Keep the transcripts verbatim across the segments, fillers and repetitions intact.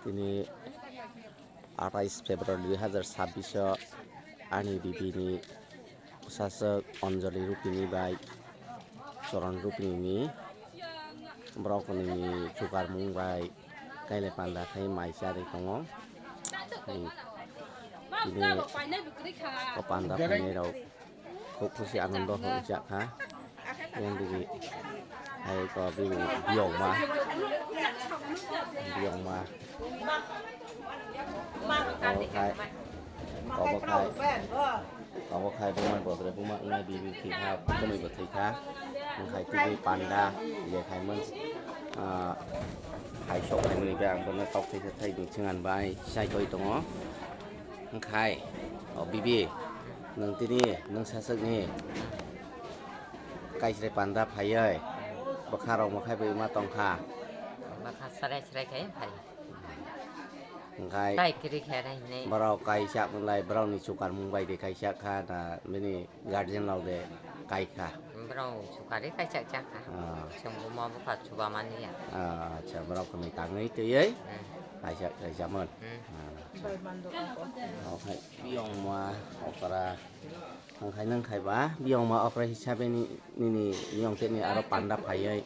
Tini atais February dui hazar sabbish o ani bibini bwsajwk Anjali Rupini bai Choron Rupini ni borok ni chukarmung bai kailai panda khai mai charwi tongo. Tini o panda phainai rok khub khusi anando hwnjak kha. Yang digi hai ko bini biyong ma, biyong ma. Obo khai, obo khai, obo khai buma bodre buma wngnai bibi thwi kha, bumui bo thwi kha. Wng khai tini panda, je khai mans, ah, hai sok hai mani bag bono tok thai thai ni chwng an bai sai koi tongo. Wng khai, o bibi, nwng tini, nwng saswk ni. Kaisre panda phaioi, bwkha rok mwkhai bai ma tongkha. Bwkha srai srai khai phai. Hwnkhe tai kiri khe hinwi. Borok kaisa mwnlai, borokni chukarmung bai de kaisa kha na, bini guardian rok de kai kha. Borok chukari kaisa cha kha. Ah. Chwng buma bupha chuba mani ya. Ah, acha, borok ni tangwi twiwi. Hmm. Kaisa, kaisa mon. Hmm. Ah, acha. Okhai, biyong ma, okra. Wngkhai nang khai ba, biyong ma okra hisabe ni, nini biyong tini aro panda phaiwi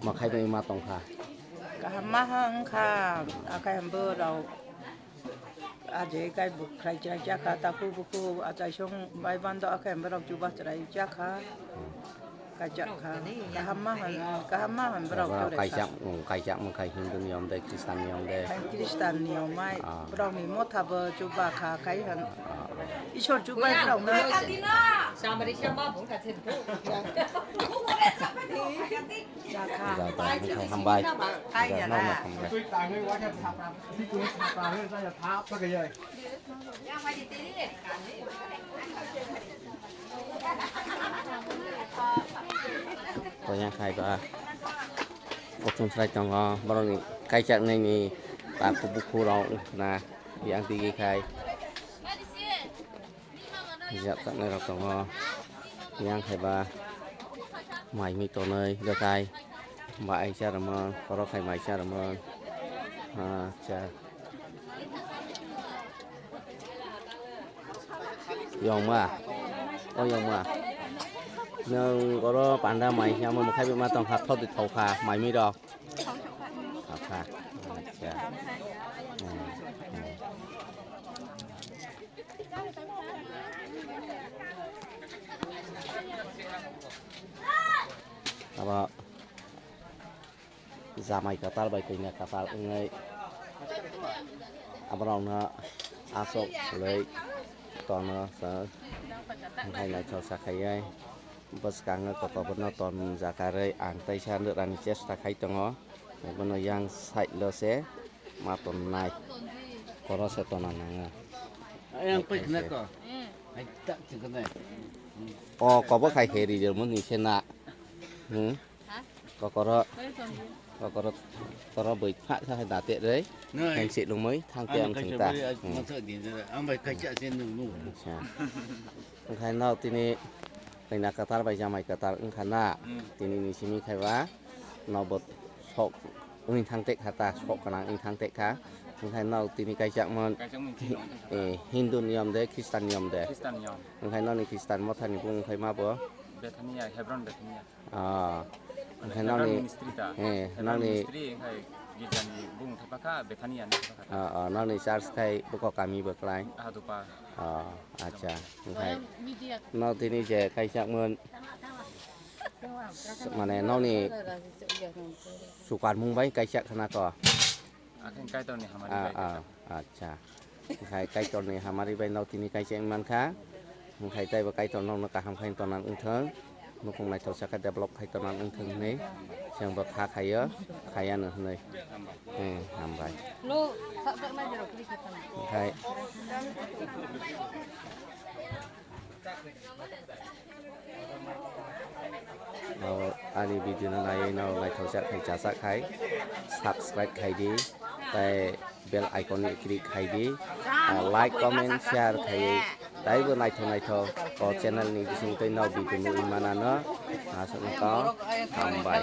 ma khai bai ma tongkha. Kaham ma ha wngkha, akhai hambo rok aje kai bwkhwrai chwrai chakha, takhuk bukhuk achaisong bai bando akhai hambo rok chuba chwrai chakha. Kaijak kha. Kaham ma hwn, kaham ma hwn borok borok jore kaijak, kha. Kaijak mwkhai Hindu niyom de, Khristan niyom de. Hai Khristan niyom ai, ah, borok ni motha bo chuba kha, khai hwn. Ah, ah. Isor chubai borok no. Samari sama bung ka chen tu. Ja kha. Ja, ja, mwkhai hambai. Khai ja, ya no, na. No, hambai. Toya khai ba. Kutung srai tongo, borokni kaichaknaini takhuk bukhuk rok wngkha na, yang tigi khai. Rijak chaknai rok tongo. Yang hai ba mai mi tonwi bwtai ba ai cha rwmwng, oro khai mai cha rwmwng. Acha. Yongma. O yongma. Nwng oro panda mai hwnma mwkhai ma tongkha, thodi thokha mai mi rok. Thokha. Acha. Hmm, hmm. Abo jamai kwtal bai kanya kwtal wngwi aborokno aswk kwlwi tono chwng, wngkha naithok sa khaiwi bwskango kotor bono ton jakarwi ang teisa rwrani chesta khai tongo, bono yang side lo se. Ma tonnai. Koro se tonna nango. Ayang pik na ko. Ai tak chikne. O kobo khai heri je mun ni se na. Hmm. Kokoro. Kokoro. Koro boi pha sa hai date re. Nai. Heng se lungmoi thang te ang thang ta. Ang bai kaisa se nung nung. Acha. Wngkha no tini kanya kwtal bai jamai kwtal wngkha na. Hmm. Tini ni simi khai ba no bo sok wngwi thang tek kha ta, sok gwnang wngwi thang tek kha. Wngkha no tini kaijakmon, kaijakmon hi-, eh, Hindu niyom de, Khristan niyom de? Khristan niyom. Wngkha noni Khristan mothani bung wngkha ma bo? Bethania, Hebron Bethania. Ah. Wngkha Hebron noni, ministry ta. Eh, Hebron noni ministry, wngkha girjani bung thapa kha Bethania ni thapa kha. Ah, ah, noni church khai bukok kami bo klai? Ahadupa. Ah, acha. Wngkha no tini je kaijakmon, mane noni chukarmung bai kaijak khana ko? Akhe Kaitorni hamari bai kaijak. Ah, ah, acha. Khai Kaitorni hamari bai no tini kaijak mankha. Khai taibo Kaitor nokno kaham khai tongna wngthong. Nukhung naithok sakha develop khai tongna wngthong hinwi. Chwngbo kha khaio, khaiya no hinwi. Hmm, hambai. Khai. O, ani video no naiwi no naithokjak khai, chajak khai, subscribe khai di, tai bell icon ni click khai di, ah, like, comment, share khai di, taibo naithok naithok o channel ni bising twi no video nugwi manano, aswk no tong, hambai.